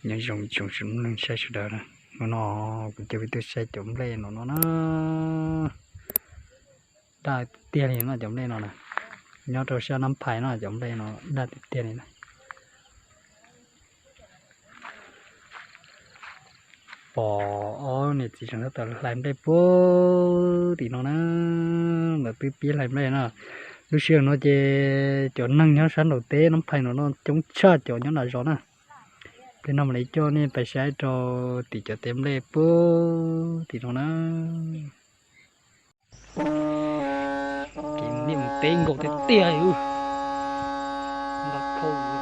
Nyob zoo tsoom saib sawv daws, hnub no kuv coj peb tuaj saib cov nplej no no na. Daj tiag tiag li no cov nplej no na. Nyob rau sab Nab Phais no cov nplej no daj tiag tiag li na. Pom ob niam txiv tseem tab tom hlais nplej puag tim no na. Lawv twb pib hlais nplej na. Lub sij hawm no ces cov neeg nyob sab nraum teb Nab Phais no no coob tshaj cov nyob nram zos na. Pliag no mam li coj nej pais saib rau tim cov teb nplej puag tim no na. Kev mus niaj mus teb nkaus tiag tiag li. Nta khau